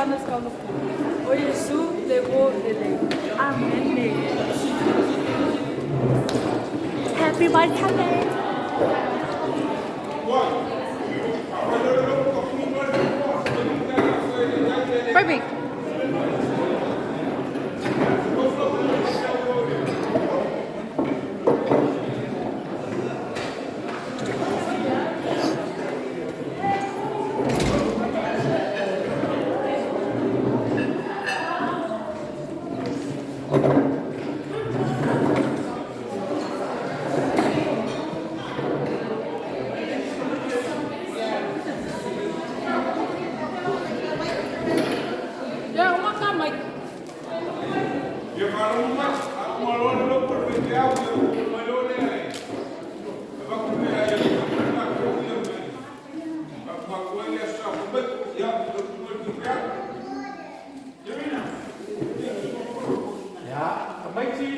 Anasikaulupu. O Iesu le uo lelei. Amene. Happy Vaitape! Baby! Ia, uma ka mai. Ia, tamaiti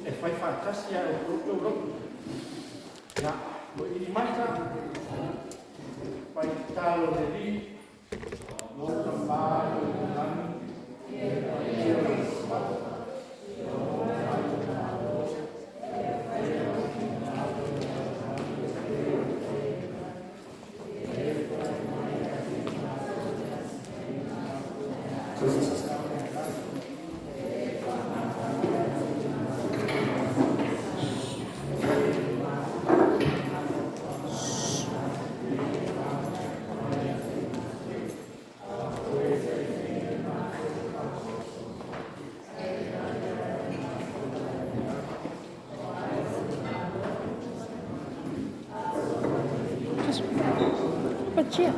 e whai whaatasi a o koutou roto. Ia, mo ili mata, whai talo le li, no ta māi o te lani, Patia.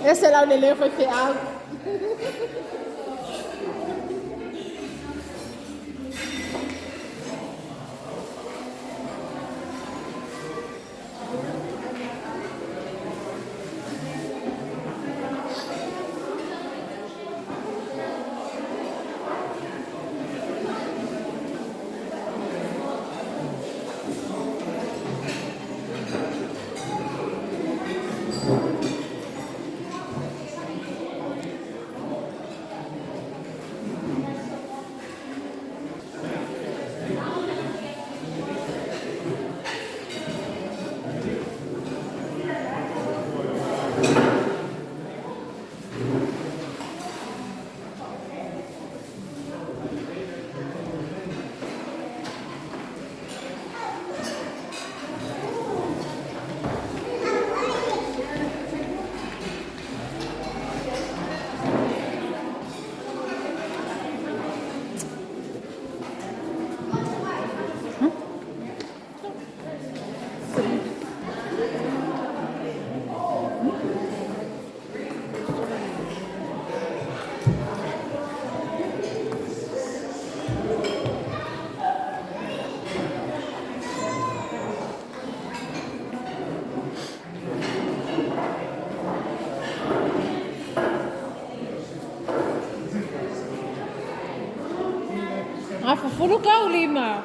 Ese la lelei foi feau. Afufulu kau lima.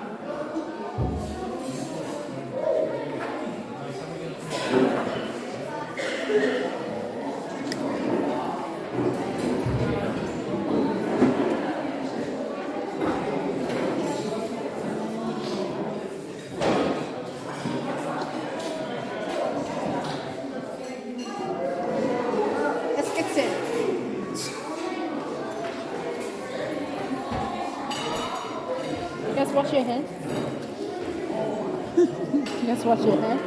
Let's get set. You guys wash your hands? You guys wash your hands?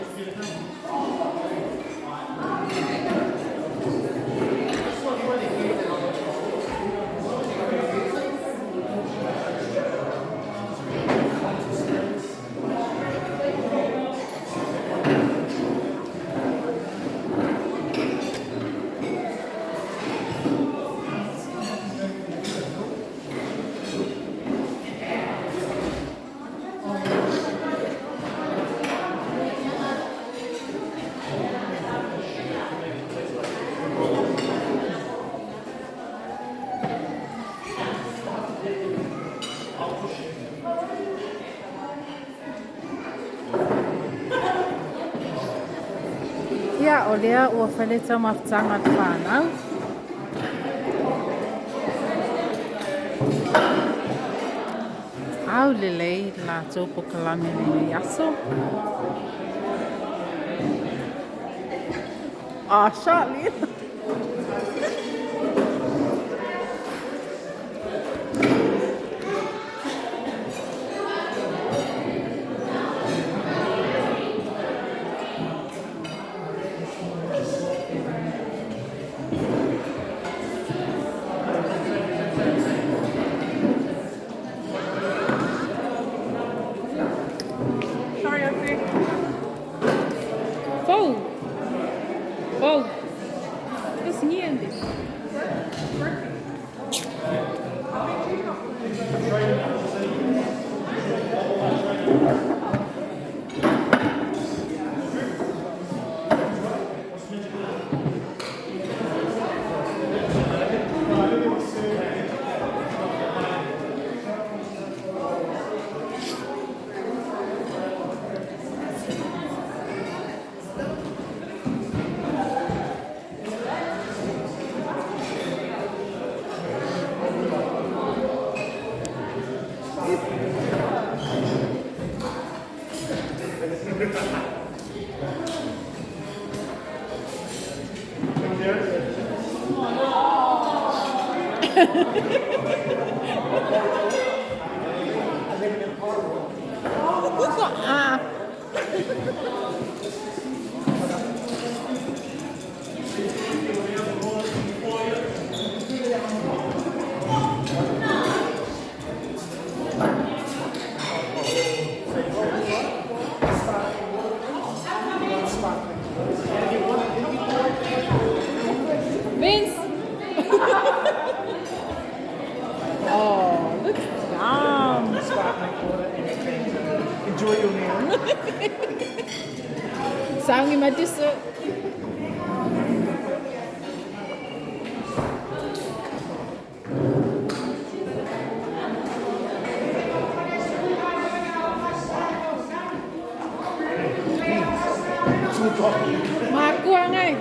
Ia, o lea ua fai le taumafataga a le fanau. Aulelei le latou polokalame i lenei aso. Ah, Charlie. Sorry, Auntie. Fou. Fou. Dis nie in die. Ah. Vince. Oh, looks yum. Sparkling water and Fanta. Enjoy your meal. Saungi my dessert. Makua ngai.